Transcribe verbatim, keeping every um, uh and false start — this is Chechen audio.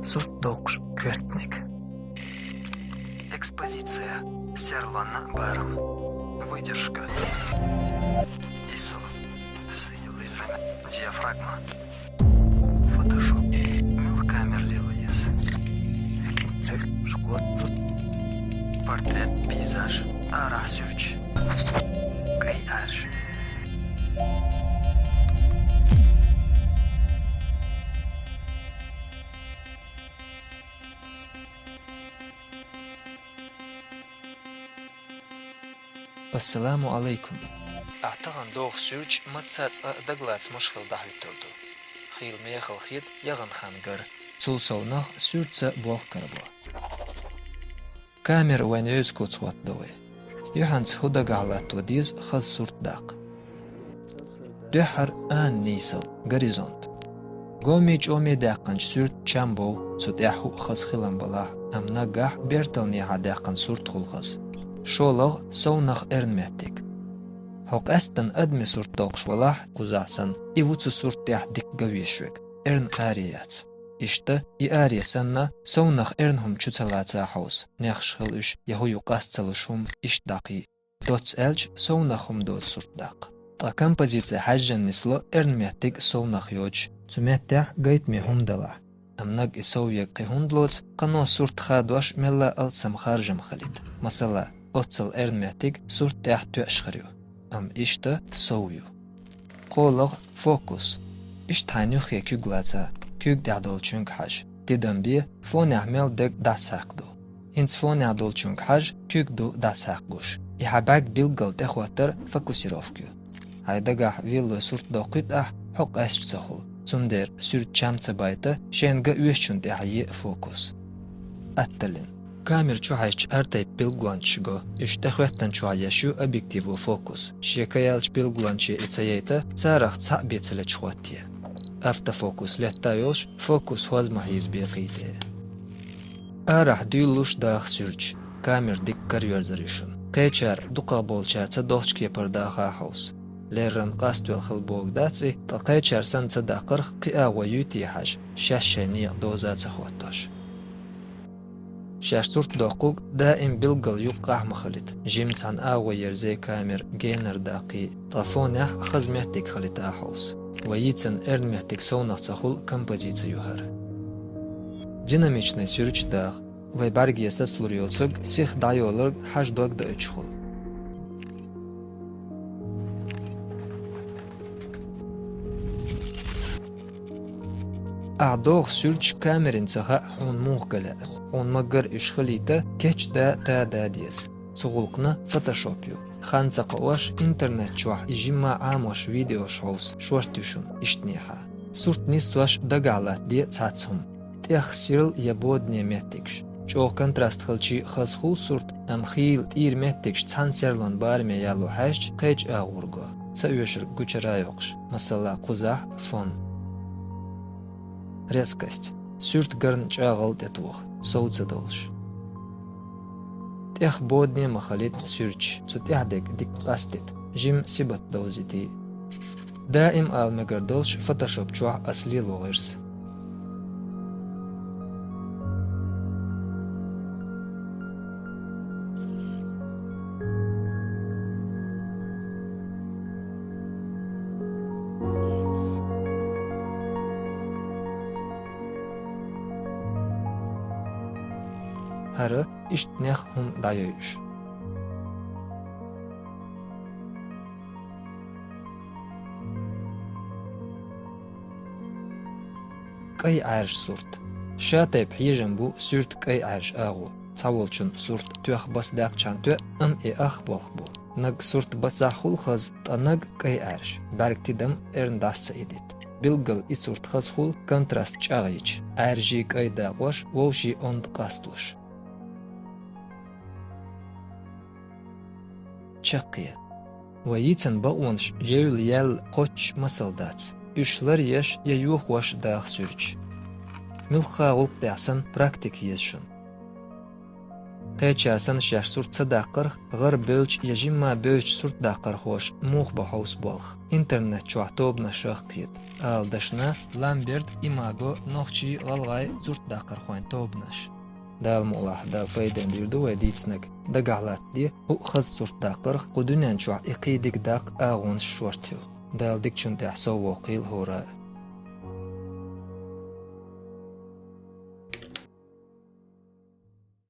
Сурт доккхуш коьртаниг. Экспозиция. Серлонан барам. Выдержка. Ай эс о. Диафрагма. Фотошоп. Муьлха камера лело еза? Портрет, пейзаж. Арахь суьрташ. КӀай Ӏаьржа. Ассаламу Ӏалайкум. Ахь тахана доху суьрташ маца цкъа дагалацамаш хилла дӀахӀуьттур ду. Хийла мехала хета ягӀан хан гар. Цул совнах суьртаца болх карабо. Камера вайн вевза куц хӀоттадо вай. Юьхьанца хӀун дагахь латто деза хаза сурт даккха. Дуьххьара ана нийсал, горизонт. Гоми-чӀоми даьккхинчу суьртан чам бов, цу тӀехь хӀуъа хаза хилам балахь, амма наггахь берталнехьа даьккхина сурт хуьлу хаза. ШолгӀа, совнах эрна меттиг. Хьо къаьсттина адаман сурт доккхуш валахь, кхузахь санна, и ву цу сурт тӀехь дика ган везаш верг, эрна аре яц. Иштта, и аре санна, совнах эрна хӀума чу ца лаца хьовса, нехаш хила уьш, я хӀун ю къаста ца луш хӀума, иштта дӀакхий. Доцца аьлча, совнах хӀума доцу сурт даккха. Ткъа композици хьаьжжина нисло эрна меттиг совнах йоцуш, цу меттехь гайтаме хӀума далахь. Амма наггахь и сов ерг кхин хӀунда лоцу, кхано сурт хадош мелла а алсам харжам хилийта. Масала, оццул эрна меттиг сурт тӀехь тоьаш хир ю. Амма иштта сов ю. КхоалгӀа, фокус. Иштта хьайна юххе куьг лаца, куьг тӀехь долчуьнга хьажа. Тидам бе, фонехь мел дерг дӀасахьакхаду. ХӀинца фонехь долчуьнга хьажа, куьг ду дӀасахьакхуш. И хьан бӀаьрг билггал тӀехӀоттар фокусировка ю. Хьайн дагахь виллой сурт доккхуьйту ахь, хьо къаьсташ ца хуьлу. Цундела суьртан чам ца байта, шена ган оьшучунна тӀехь е фокус. Атталлин. Камера чу хьаьжча, хӀара тайпа билгалончаш го. Уьш тӀехӀоьттинчохь еш ю объективо фокус. Шен каяьллачу билгалонче и ца яйта, царах цхьаъ бен ца леташ хӀотта е. Автофокус летта йолуш, фокус хӀоза ма хьийзабе кхин тӀе. Арахь дуьйлалуш даха суьрташ, камера дика карайоьрзур ю шуна. Кхечара дукхахболчара ца дохучу кепара даха хьовса. Леррина къастор хила богу дац и, ткъа кхечара санна ца даккхарх кхин агӀо юьйте хьажа, шаьш шайн некъа доза ца хӀоттош. Шаьш сурт доккхург даим билггал юккъехь ма хилийта, жимма цхьана агӀо ерзе камера генара даккхий, ткъа фонехь хаза меттиг хилийта хьовса. Вай йийцина эрна меттиг совнах ца хула композици ю хӀара. Динамичный суьрташ даха. Вай бӀаьрге сацалур йоцург, сиха дӀайолург хьажа дог доуьйтуш хуьлу. Ахь доху суьрташ камерина ца хаьа хьуна муха ган лаьа. Хьуна ма-гарра уьш хилийта кечда, тада деза. Цу гӀуллакхна фотошоп ю. Хан ца кхоош, интернет чохь и жимма Ӏамош видеош хьовса шорта ю шуна, иштанехьа. Сурт нисдош дагахь латтаде цхьацца хӀума. ТӀех сирла я бодане меттигаш. ЧӀогӀа контраст хилчий хаза хуьлу сурт, амма хийла тӀера меттигаш цхьана серлонан бараме яло хьаьжча, кхечу агӀор го, ца оьшург гучара а йоккхуш, масала, кхузахь фон. Резкость. Суьрт гарна чӀагӀалла тӀетоха, сов ца долуш. ТӀех бодане ма хилийта суьрташ, цу тӀехь дерг дика къастийта, жимма сибат довзийтий. Даим ала мегар долуш фотошоп чохь аса лело гӀирс. ХӀара иштта нех хӀума дӀайойуш. КӀай Ӏаьржа сурт. Ша тайпа хьежам бу суьртан кӀай Ӏаьржа агӀо. Цхьаволчун сурт тоьхна баса даьккхачхьана тоьа, амма и ах болх бу. Наггахь сурт басахь хуьлу хаза, ткъа наггахь кӀай Ӏаьржа, бӀаьрг тидам эрна дӀаса ца идитта. Билггал и сурт хаза хуьлу контраст чӀагӀйича, Ӏаьржий кӀай дакъош, вовший онда къасталуш. Чаккхе. Вай йийцина бакъонаш евлла яьлла кхоччуш масал дац. Уьш ларъеш я йохош даха суьрташ. Муьлхха гӀуллакх тӀехь санна практика еза шуна. Кхечар санна шаьш сурт ца даккхарх, гӀар бевлча я жимма бевзача сурт даккхархоша муха ба хьовса болх? Интернет чохь тобанаш шах кхета. Ала дашна, Ламберт, Имаго, нохчий, гӀалгӀай сурт даккхархойн тобанаш. Дала мукъалахь, Дала пайденна дийр ду вай дийцинарг. Дагахь латтаде, хӀу хаза сурт даккхарх, кху дуьнен чохь и кхийдиг даккха агӀонаш шорта ю. Дала дикачун тӀехь сов воккхийла хӀора.